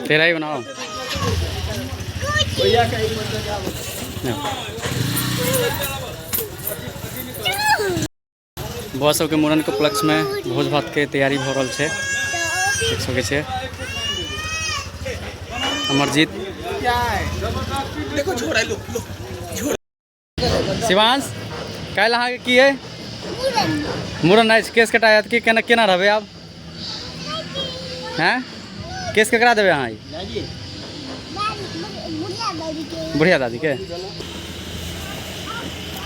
तेरा ही बनाओ। बौआ सबके मूड़नके उपलक्ष्यमे भोज भातके तैयारी भऽ रहल छै, देख सकै छियै। अमरजीत शिवांश, काल्हि अहाँके की अइ? मूड़न अछि। केस कटा जायत कि केना केना रहबै आब? हैं, केस ककरा देबै अहाँ? ई बुढ़िया दादीके।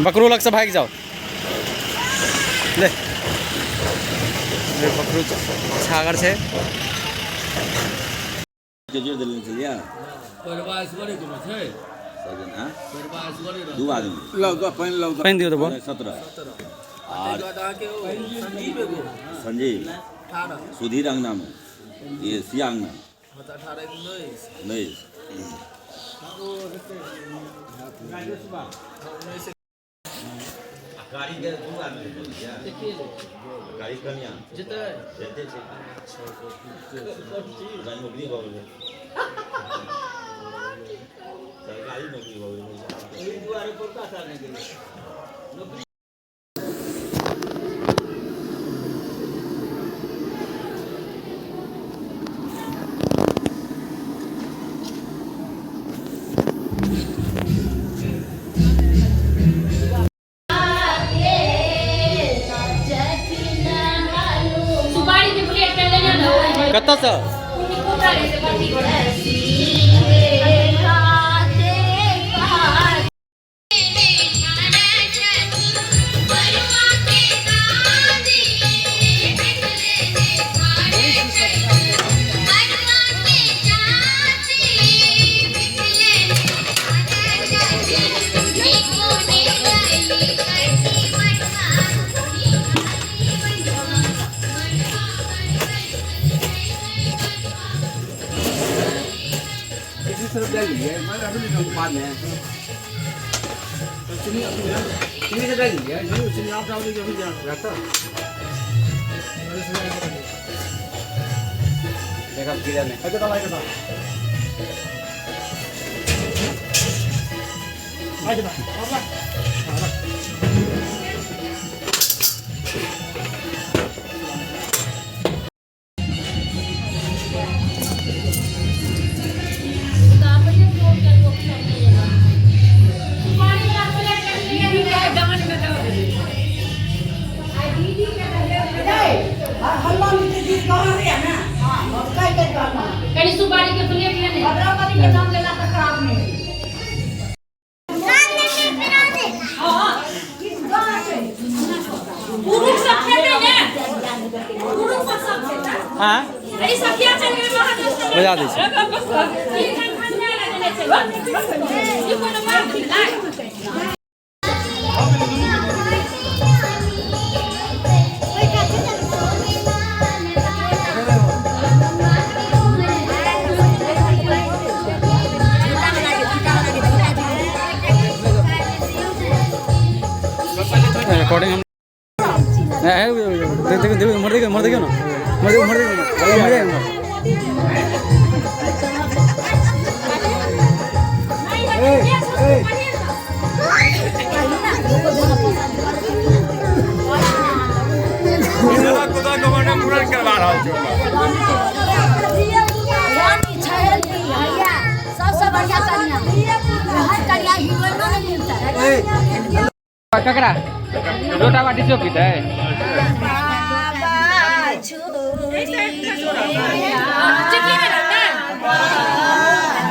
बकरू लगसँ भागि जाउ। ले, बकरू छागर छै। पानि दियौ तऽ। 17 आर संजीव सुधीर अंगनामे, ये सिया अंगना 19। गाड़ी दू आदमी, गाड़ी कनिया जेतै छै, नौकरी भऽ गेलै, सरकारी नौकरी भऽ गेलै। एहि दुआरे पड़ता साल नहि गेलै नौकरी। कतऽसँ? देखब गिरल नहि। कनि सुपारी के प्लेट लेने। पुरुष सब खेतै ने, पुरुष सब सब खेतै। आँय? ई सब किया चलि गेलै महादेव? बजा दै छी। ई ठंडा लगने छै। ई कोनो बात भेलै? रिकॉर्डिंग हम देखो देखो, उम्र देखो, उम्र देखो ना, उम्र देखो, उम्र देखो, उम्र देखो। सबसे बढ़िया कन्या, कन्या हीरोइनो नहीं मिलता है। ककरा लोटा बाटी चौकी है?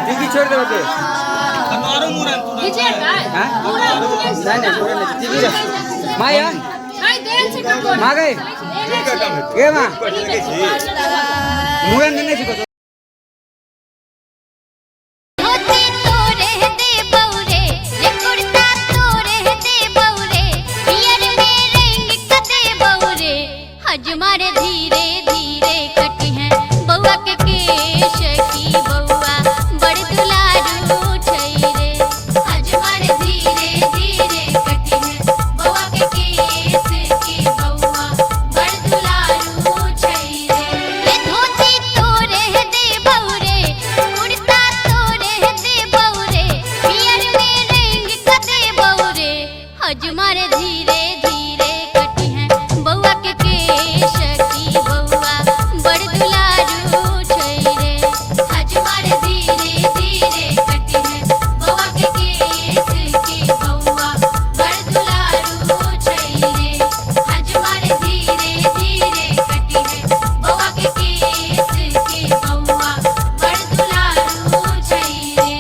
दीदी छोड़ देबे के? नहीं नहीं, मुड़न नहीं, दीदी माया माँ गई गे माँ, मुड़न देने छी कतौ। धोती तोरे दे बौरे रे, कुर्ता तोरे दे बौरे, पियर में रंग कदे बौरे। हजमारे धीरे धीरे कटी है बौआ के केश की, बौआ बड़ दुलारू छै रे। हजमारे धीरे धीरे कटी है बौआ के केश की, बौआ बड़ दुलारू छै रे। रे धोती तोरे हजमार धीरे धीरे कटी है बउआ के केश की बउआ बड़ दुलारू छै रे। हजमार धीरे धीरे कटी है बउआ के केश की बउआ बड़ दुलारू छै रे। हजमार धीरे धीरे कटी है बउआ के केश की बउआ बड़ दुलारू छै रे।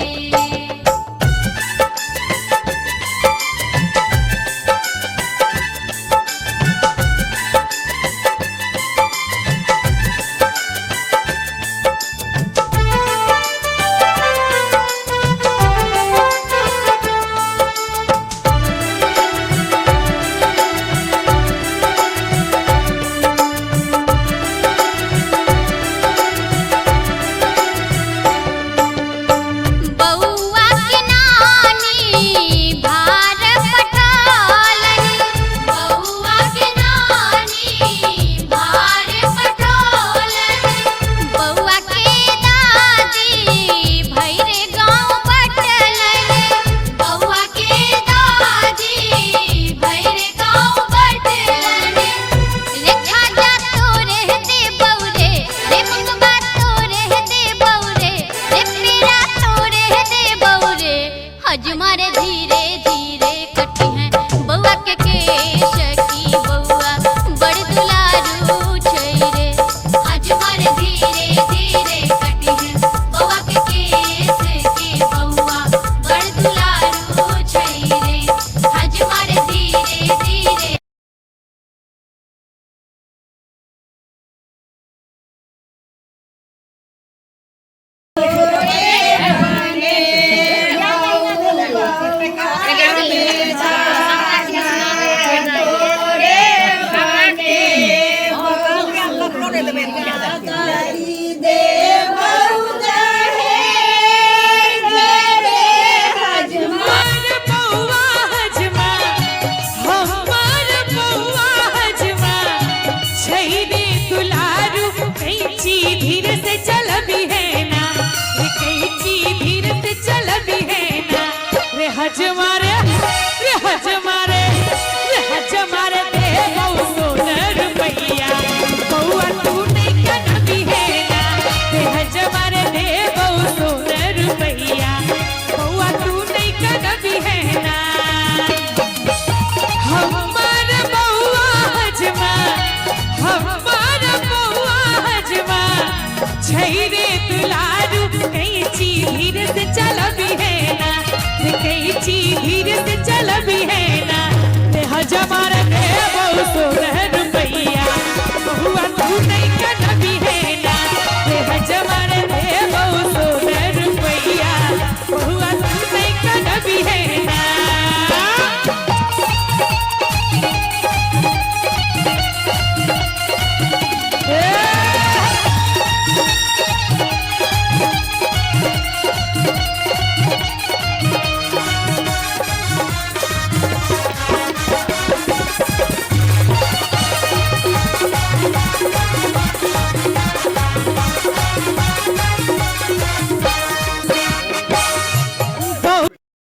बउआ के नानी भार पठौलनि, बउआ के नानी भार पठौलनि, बउआ के दादी भैरे गाँव बटलनि, बउआ के दादी भैरे गाँव बटलनि। रे खाजा तोरे दे बउरे, रे मुंगबा तोरे दे बउरे, रे पीरा तोरे दे बउरे, हजमार धीरे धीरे कटी है बउआ के केश की बउआ बड़ दुलारू छै रे। हजमार धीरे धीरे कटी है बउआ के केश की बउआ बड़ दुलारू छै रे। हजमार धीरे धीरे। बउआ हजमा, हमार बउआ हजमा, छै रे दुलारू कैची धीरे से चलबी है ना, रे कैची धीरे से चलबी है ना, रे हजमा रे, रे हजमा रे, रे हजमा रे दे बउ सोना रुपैया, बउआ तू नहीं कनबी है ना, रे हजमा रे दे बउ सोना रुपैया, बउआ तू नहीं कनबी है ना। हमार बउआ हजमा, हमार बउआ हजमा, छै रे दुलारू कैची धीरे से चलबी है ना, रे कैची धीरे से चलबी है ना, रे हजमा रे दे बउ सोना रुपैया, बउआ तू नहीं कनबी है ना, रे हजमा रे दे बउ सोना रुपैया, बउआ तू नहीं कनबी है ना।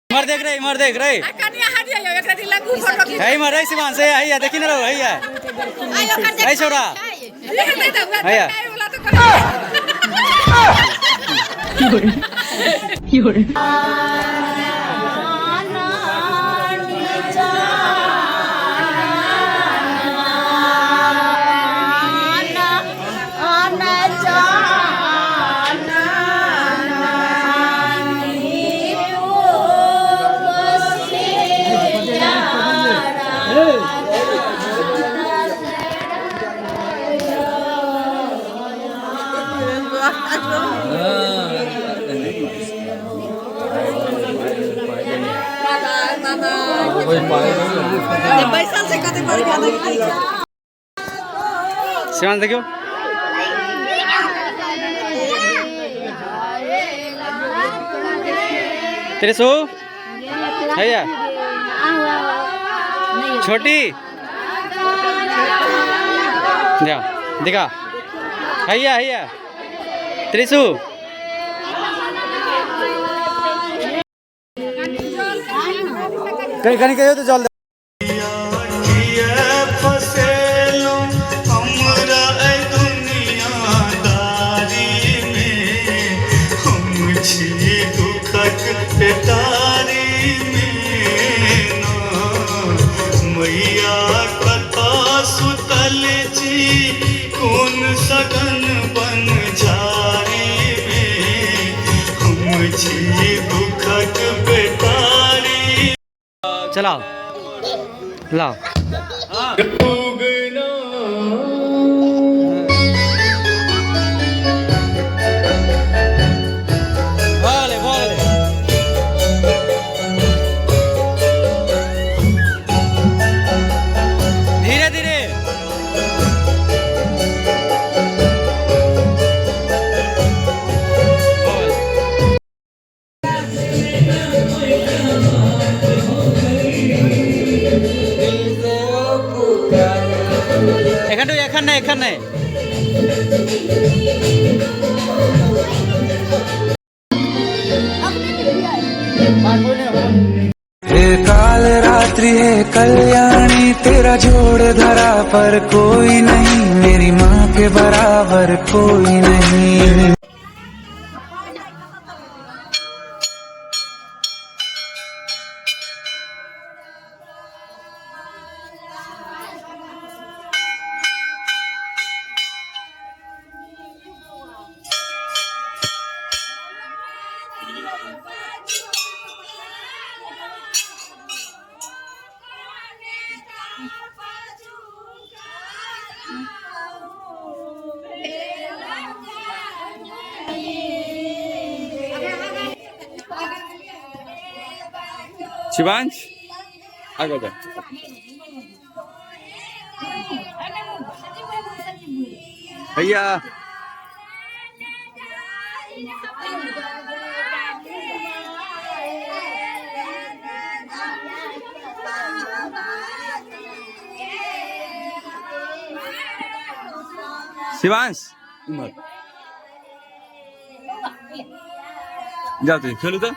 इमर देख रे, इमर देख रे, है इमर रे, सिवान से है, देखी ना रहो, है है छोरा है। सिवान देखियो, त्रिशु हैया छोटी जा दिखा, हैया हैया त्रिशु। कहीं कहीं कहियो तो जल। चलाओ लाओ। भऽ गेलै भऽ गेलै। धीरे धीरे। এখানে এখানে এখানে। हे काल रात्रि हे कल्याणी, तेरा जोड़ धरा पर कोई नहीं, मेरी माँ के बराबर कोई नहीं। शिवांश आगे जा। भैया शिवांश उमर जाओ तुम खेलू तो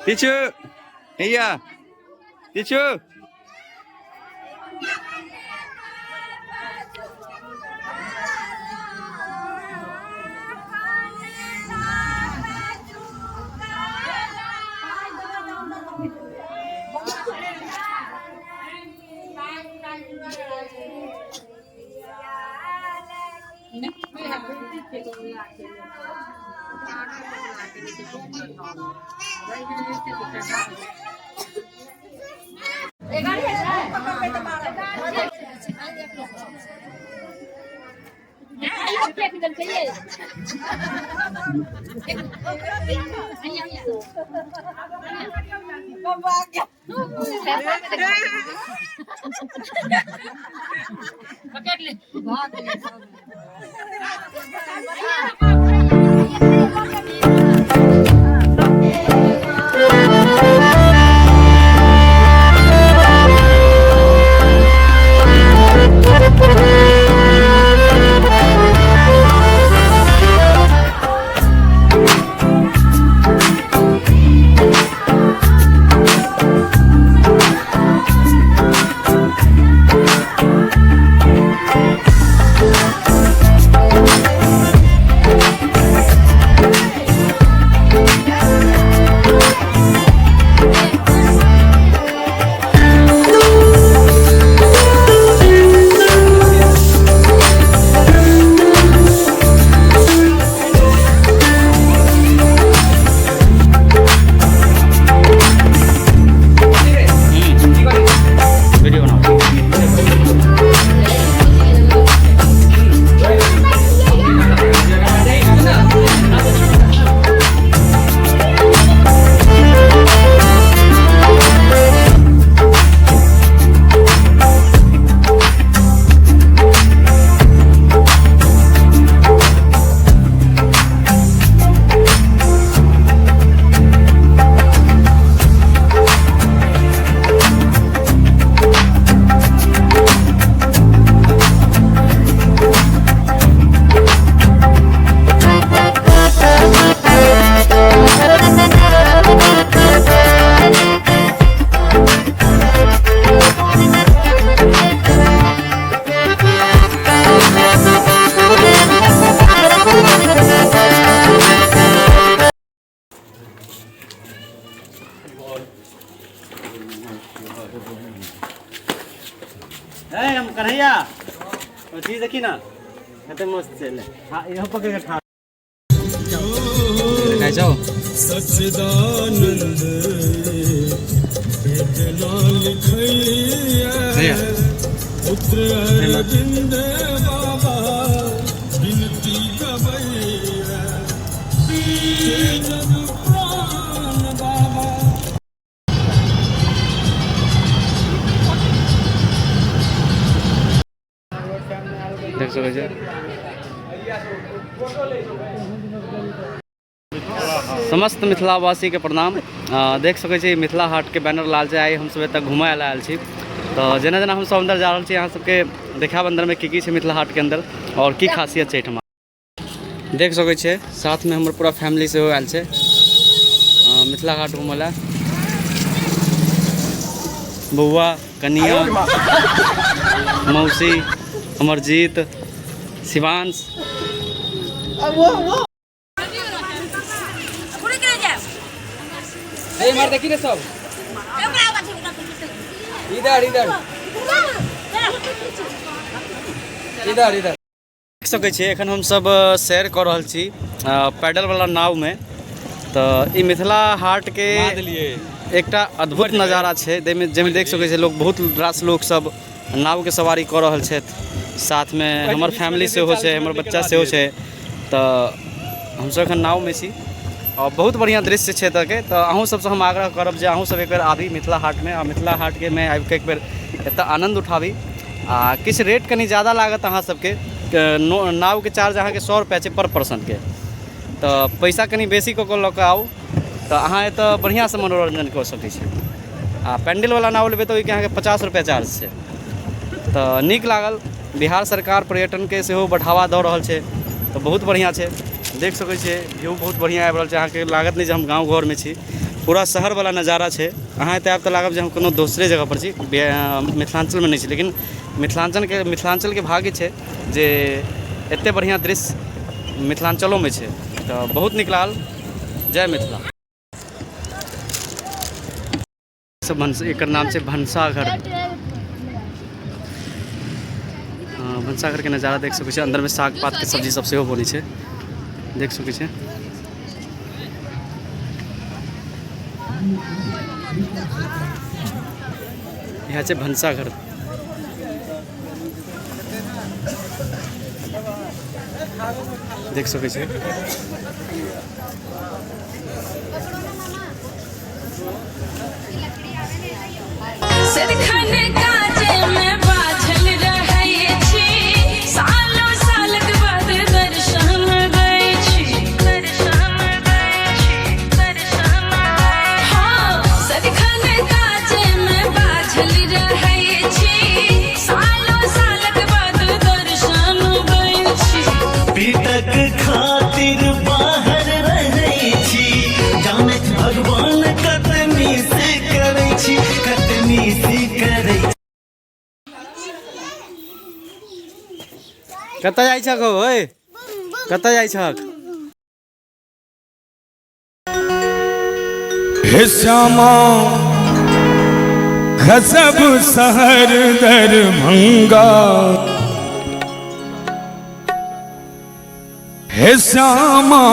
टीचू भैया टीचू। वीडियो बनाओ। हम कन्हैया चीज देखी ना कते मस्त चले। हां इहो पकड़ के ठा खाइ छौ। सच्चिदानंद वेदना लिखैया पुत्र अरविंद बाबा विनती गवैया जग प्राण बाबा। देख सकै छियै। समस्त मिथिलावासीके प्रणाम। देख सकै छी मिथिला हाटके बैनर लाल छै। आइ हमसब एतऽ घुमय लए आयल छी, तऽ जेना जेना हमसब अन्दर जा रहल छी, अहाँ सबके देखायब अन्दरमे की की छै मिथिला हाटके अन्दर आओर की खासियत छै एहिठमा। देख सकै छियै, साथमे हमर पूरा फैमिली सेहो आयल छै मिथिला हाट घुमय लए। बौआ, कनिया, मौसी, हमर जीत, शिवांश। मार देखी रे सब, इधर इधर इधर इधर। देख सकै छियै, एखन हमसब सैर कऽ रहल छी पैडल वाला नावमे। तऽ ई मिथिला हाटके एकटा अद्भुत नजारा छै, जाहिमे देख सकै छियै लोक, बहुत रास लोक सब नावके सवारी कऽ रहल छथि। साथमे हमर फैमिली सेहो छै, हमर बच्चा सेहो छै। तऽ हमसब एखन नावमे छी आओर बहुत बढ़िआँ दृश्य छै एतऽके। तऽ अहूँ सबसँ हम आग्रह करब जे अहूँ सब एक बेर आबी मिथिला हाटमे आ मिथिला हाटके मे आबिके एक बेर एतऽ आनन्द उठाबी। आ किछु रेट कनि जादा लागत अहाँ सबके। नावके चार्ज अहाँके 100 रुपैआ छै पर पर्सनके। तऽ पैसा कनि बेसी कऽ कऽ लऽ कऽ आउ तऽ अहाँ एतऽ बढ़िआँसँ मनोरञ्जन कऽ सकै छी। आ पेंडलवला नाव लेबै तऽ ओहिके अहाँके 50 रुपैआ चार्ज छै। तऽ नीक लागल, बिहार सरकार पर्यटनके सेहो बढ़ावा दऽ रहल छै, तऽ बहुत बढ़िआँ छै। देख सकै छियै, व्यू बहुत बढ़िआँ आबि रहल छै। अहाँके लागत नहि जे हम गाँव घरमे छी, पूरा शहरवला नजारा छै। अहाँ एतऽ आयब तऽ लागत जे हम कोनो दोसरे जगहपर छी, मिथिलाञ्चलमे नहि छी। लेकिन मिथिलाञ्चलके भाग्य छै जे एतेक बढ़िआँ दृश्य मिथिलाञ्चलोमे छै। तऽ बहुत नीक लागल। जय मिथिला। सब भनस, एकर नाम छै भनसाघर। भनसाघरके नजारा देख सकै छियै। अन्दरमे साग पातके सब्जी सब सेहो बनै छै, देख सकै छियै। इएह छै भनसाघर। देख सकै छियै। सदिखन काजमे बाझल रहै छी, सालो सालक बाद दर्शन दै छी, दर्शन दै छी, दर्शन। हँ, सदिखन काजमे बाझल रहै छी, सालो सालक बाद दर्शन दै छी। पेटक खातिर बाहर रहै छी, जानैत भगवान कतनी से करै छी, कतनी से करै छी। कतऽ जाइ छक हौ? ओए, कतऽ जाइ छक? हे श्यामा, गजब शहर दरभंगा, हे श्यामा,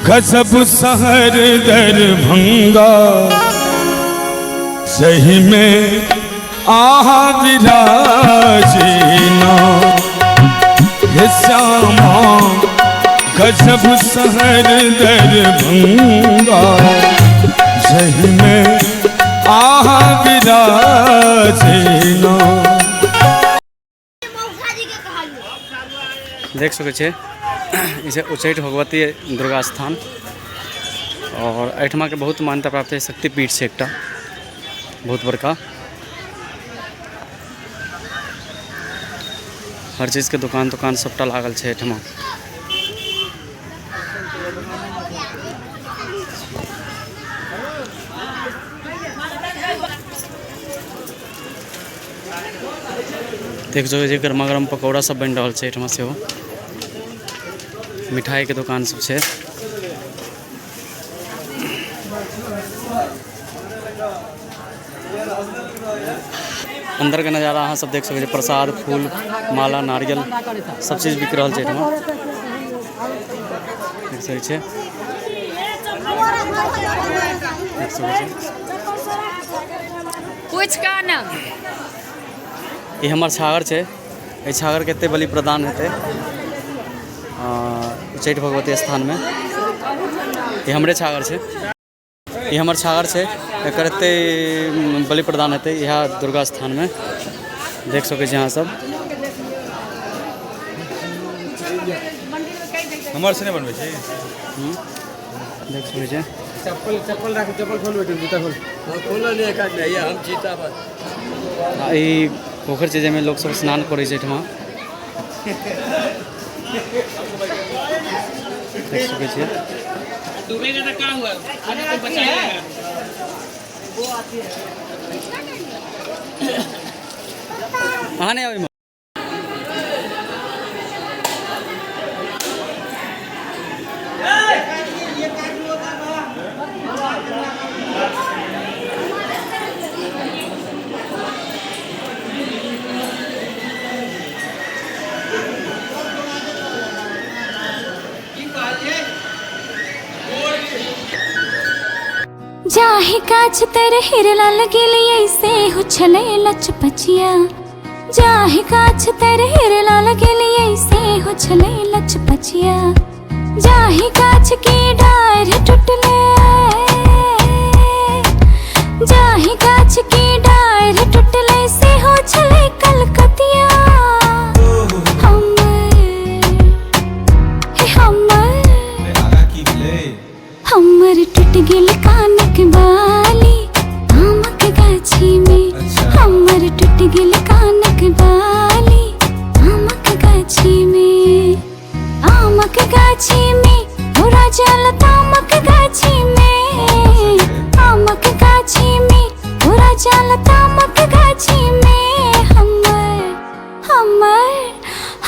गजब शहर दरभंगा, सही में आहा विराजीना। हे श्यामा, गजब शहर दरभंगा, सही में आहा विराजीना। देख सकै छियै, ई छै उच्चैठ भगवती दुर्गा स्थान आओर एहिठमाके बहुत मान्यता प्राप्त है, शक्तिपीठ छै एकटा बहुत बड़का। हर चीजके दोकान तोकान सबटा लागल छै एहिठमा। देख सकै छियै, गरमा गरम पकौड़ा सब बनि रहल छै एहिठमा सेहो। मिठाइके दोकान सब छै। अंदर के नजारा अहाँ सब देख सकै छियै। प्रसाद, फूल, माला, नारियल सब चीज बिक रहल छै एहिठमा। देख देख सकै छियै, देख सकै छियै। पूछ का ना। ई हमर छागर छै, एहि छागरके एते बलि प्रदान हेतै उच्चैठ भगवती स्थानमे। ई हमरे छागर छै, ई हमर छागर छै, एकर एते बलि प्रदान हेतै इएह दुर्गा स्थानमे। देख सकै छी अहाँ सब। हमर से नहि बनबै छी। देख सकै छी। चप्पल चप्पल राखू, चप्पल खोल बेटी, जूता खोल। खोल नहीं एक आदमी हम चीता बस। ई पोखरि छै जाहिमे लोक सब स्नान करै छै एहिठमा। देख सकै छियै। डूबेगा तो क्या हुआ, आदमी को बचाएगा। अहाँ नहि आबै। जाहि गाछ तर हिरला लगेलियै से हो छलै लचपचिया। जाहि गाछ तर हिरला लगेलियै से हो छलै लचपचिया। जाहि गाछ के डार टूटले, जाहि गाछ के डार टूटले से हो छलै कलकतिया। हमर हे हमर हमर टूट गेल कानक बाली आमक गाछी में। हमर टूट गेल कानक बाली आमक गाछी में। आमक गाछी में हो राजा लतामक गाछी में। आमक गाछी में हो राजा लतामक गाछी में। हमर हमर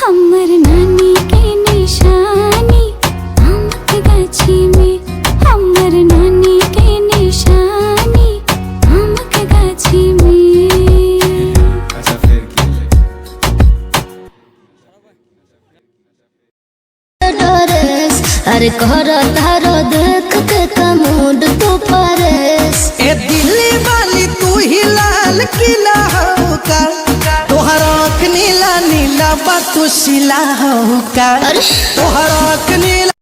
हमर नानी के निशानी आमक गाछी में। हमर नानी के निशानी आमक गाछी में। अच्छा फिर की अरे कर तारो देख के कमोड तू परेश। ए दिल्ली वाली तू ही लाल किला हो का, तोहर आँख नीला नीला बा तू शिला हो का, तोहर आँख नीला।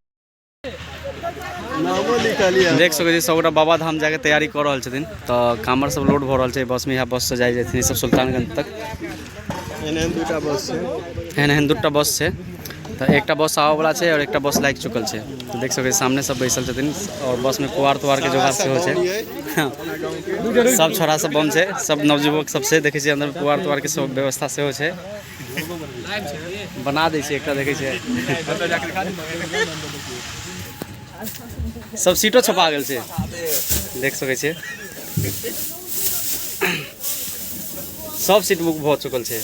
देख सकै छी सबगोटा बाबा धाम जाके तैयारी कऽ रहल छथिन। तऽ कामर सब लोड भऽ रहल छै बसमे, इएह बससँ जाइ जेथिन सब सुल्तानगंज तक। एहन एहन दूटा बस छै, एहन एहन दूटा बस छै। तऽ एकटा बस आबऽवला छै और एकटा बस लागि चुकल छै। तऽ देख सकै छी सामने सब बैसल छथिन और बसमे पुआर तुआरके जोगाड़ सेहो छै। सब छोरा सब बम छै, सब नवयुवक सब छै। देखै छियै अन्दर पुआर तुआरके सब व्यवस्था सेहो छै। बना दै छै एकटा, देखै छियै सब सीटो छपा गेल छै। देख सकै छियै सब सीट बुक भऽ चुकल छै।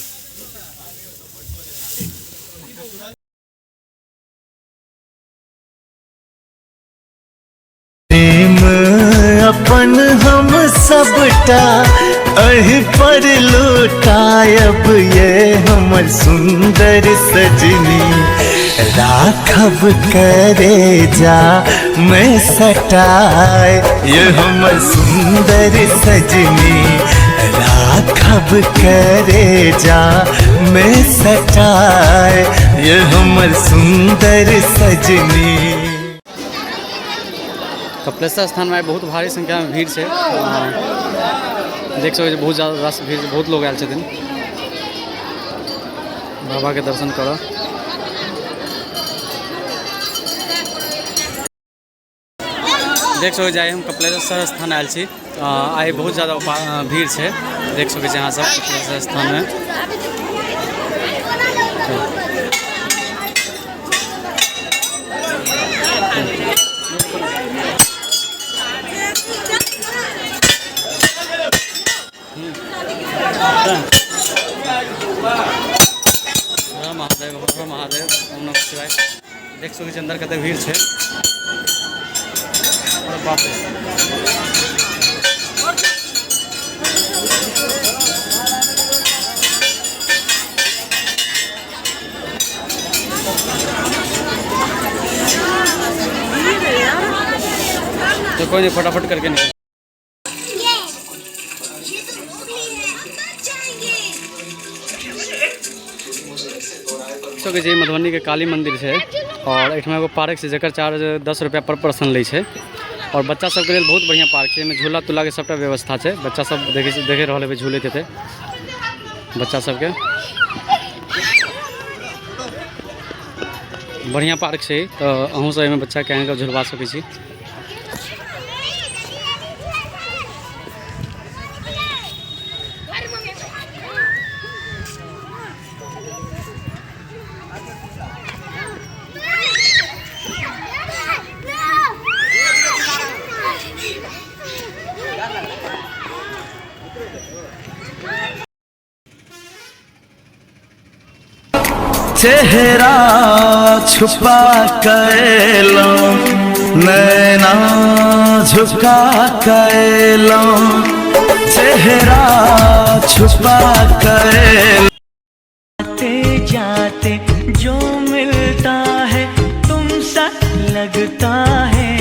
प्रेम अपन हम सबटा अहि पर लुटायब ये हमर सुंदर सजनी। राखब करे जा मैं सटाए ये हमर सुंदर सजनी। राखब करे जा मैं सटाए ये हमर सुंदर सजनी। कपिलेश्वर स्थान में बहुत भारी संख्या में भीड़ छै। देख सकै छी बहुत ज्यादा रास भीड़, बहुत लोग आयल छथिन बाबा के दर्शन करऽ। देख सकै छी आइ हम कपिलेश्वर स्थान आयल छी। आइ बहुत ज्यादा भीड़ छै। देख सकै छी अहाँ सब कपिलेश्वर स्थान में। हर महादेव, हर महादेव, ओम नमः शिवाय। देख सकै छी अंदर कते भीड़ छै। अरे बाप रे। तो कोई नहीं, फटाफट करके निकल। सकै छी मधुबनी के काली मंदिर छै और एहिठमा एगो पार्क छै जकर चार्ज 10 रुपया पर पर्सन लै छै और बच्चा सबके लेल बहुत बढ़िया पार्क छै। एहिमे झूला तूला के सबटा व्यवस्था छै। बच्चा सब देखे देखे रहल हेबै झूलैत हेतै बच्चा सबके। बढ़िया पार्क छै, तऽ अहूँ सब एहिमे बच्चा के आनिकऽ झुलबा सकै छी। चेहरा छुपा कर लो, नैना झुका कर लो, चेहरा छुपा कर। आते जाते जो मिलता है तुमसा लगता है,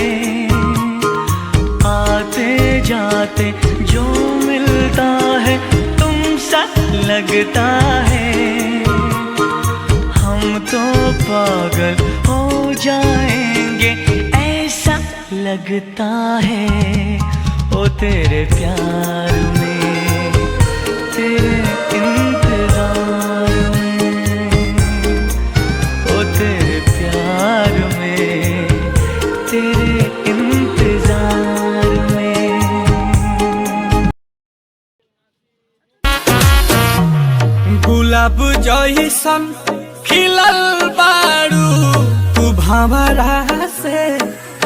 आते जाते जो मिलता है तुमसा लगता है। हम तो पागल हो जाएंगे ऐसा लगता है, ओ तेरे प्यार में तेरे इंतजार में, ओ तेरे प्यार में तेरे इंतजार में। गुलाब जैसन खिलल बारू तू भंवरा से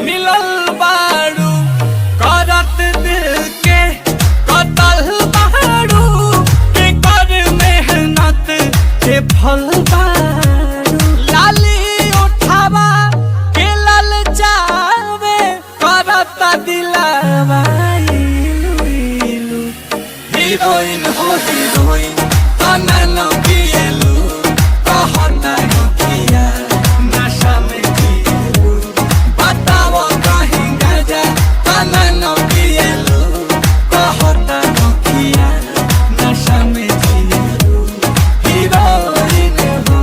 मिलल बारू, करत दिल के कतल बारू, के कर मेहनत के फल बारू। लाली उठावा के लल जावे, करत दिलावा इलू इलू। हीरोइन हो हीरोइन तना न पिएलू, कहना किया नशा में जिएलू। बताओ कहीं गाजा तना न पिएलू, कहना किया नशा में जिएलू। हीरोइन हो।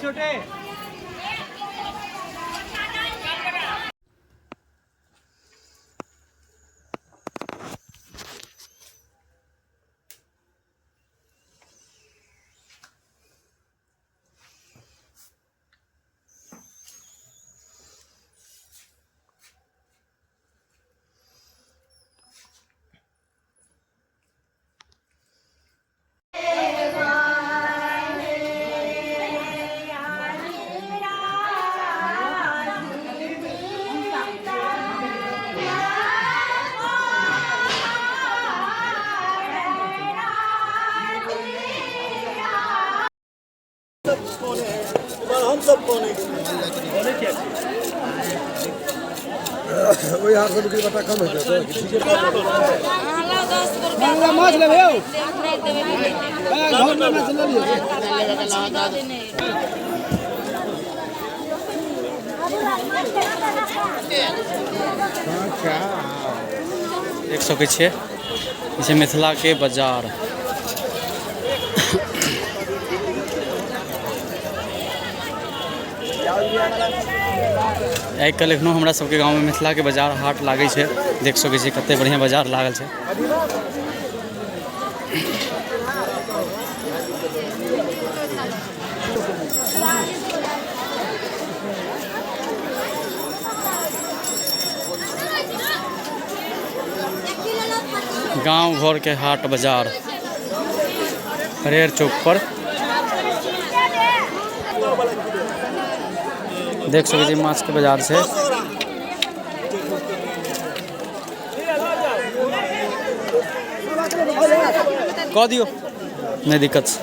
छोटे हम सब कौन ओहि हाथ से बिक्री बट्टा कम हो जाए। माछ लेबै यौ, घरमे माछ ले लियौ। देख सकै छियै ई छै मिथिलाके बाजार। आइ काल्हि एखनो हमरा सबके गाँवमे मिथिलाके बाजार हाट लागै छै। देख सकै छियै कते बढ़िआँ बाजार लागल छै। गाँव घर के हाट बाजार हरिहर चौक पर देख सकै छी माछ के बाजार छै। कह दियौ, नहि दिक्कत छै।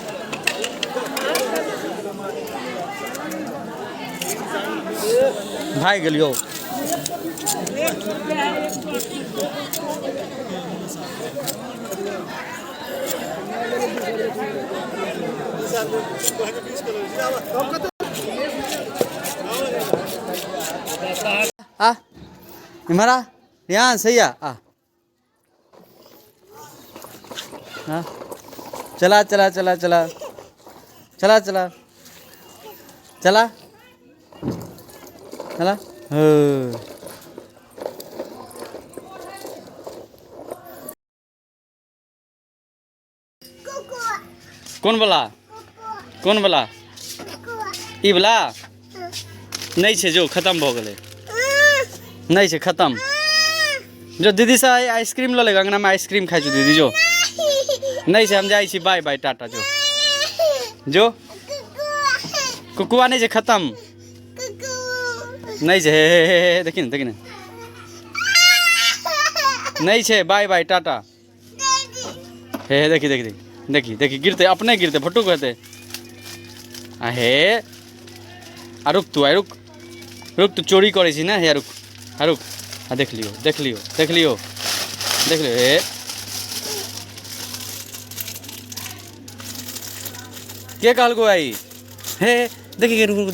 भागि गेलियौ। आ इम्हर आ यहाँ सही आ आ हाँ चला चला चला चला चला चला चला चला हाँ। कौन वाला कौन वाला ई वाला नहीं छे जो खत्म भ गेलै नहीं छे खत्म जो दीदी से आइसक्रीम ल लेगा अंगना में आइसक्रीम खाइ छौ दीदी जो नहीं छे हम जाइ छी बाय बाय टाटा जो जो कुकुआ नहीं छे खत्म नहीं छे हे हे हे हे देखी ने देखी ने नहीं छे बाय बाय टाटा हे हे देखी देखी देखी देखी देखी गिरते अपने गिरते फटुक हेतै आ हे आ रुक तू आ रुक रुक तू चोरी करै छी ने हे रुक आ रुक आ देख लियो देख लियो देख लियो देख लियो हे के कहलको आई हे देखी रुक रुक।